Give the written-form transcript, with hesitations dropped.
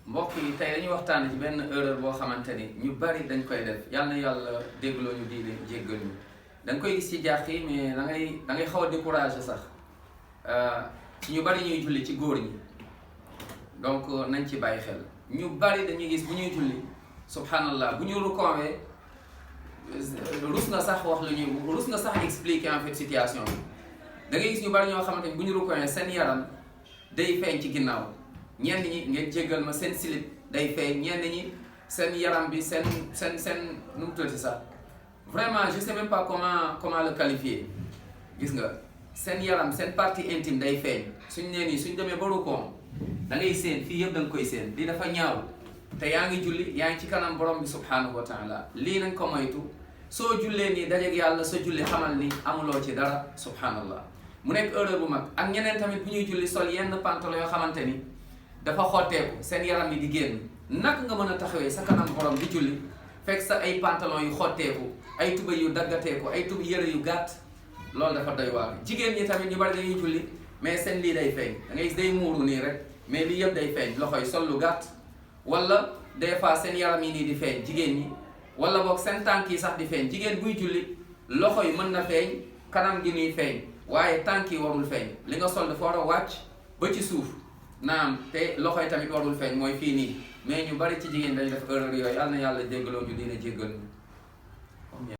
mbokk yi tey dañuy waxtaan ci benn erreur boo xamante ni ñu bari dañ koy def yal na yàlla déggloo ñu diine jéggal ñu da nga koy gis ci jàq yi mais da ngay xaw a découragé sax ci ñu bari ñuy julli ci góor ñi donc nañ ci bàyyi xel ñu bari dañuy gis bu ñuy julli subhanallah bu ñu rukoowee rus na sax wax lu ñuy rus na sax expliquer en fait situation bi da ngay gis ñu bari ñoo xamante ni bu ñu rukoowee seen yaram day feeñ ci ginnaaw ñenn ñi ngeen jéggal ma seen slip day feeñ ñenn ñi seen yaram bi seen nu mu tuddati sax vraiment je sais même pas comment le qualifier gis nga seen yaram seen partie intime day feeñ suñ nee nii suñ demee ba rukoon da ngay seen fii yëpp da nga koy seen lii dafa ñaaw te yaa ngi julli yaa ngi ci kanam borom bi subhanahu wa taala lii nañ ko moytu soo jullee nii dajeeg yàlla sa julli xamal ni amuloo ci dara subhanallah mu nekk erreur bu mag ak ñeneen tamit bu ñuy julli sol yenn pantalon yoo xamante ni dafa xotteeku seen yaram yi di génn naka nga mën a taxawee sa kanam borom di julli fekk sa ay pantalon yu xotteeku ay tuba yu daggateeku ay tuba yëre yu gàtt loolu dafa doy waar jigéen ñi tamit ñu bari dañuy julli mais seen lii day feeñ da ngay gis day muuru nii rek mais lii yëpp day feeñ loxo yi sol lu gàtt wala des fois seen yaram yi nii di feeñ jigéen ñi wala boog seen tànk yi sax di feeñ jigéen buy julli loxo yi mën na feeñ kanam gi nii feeñ waaye tànk yi warul feeñ li nga sol dafa war a wàcc ba ci suuf naam te loxo yi tamit warul feeñ mooy fii nii mais ñu bari ci jigéen dañu def erreur yooyu yal na yàlla jéggaloo ñu dina jéggal ñu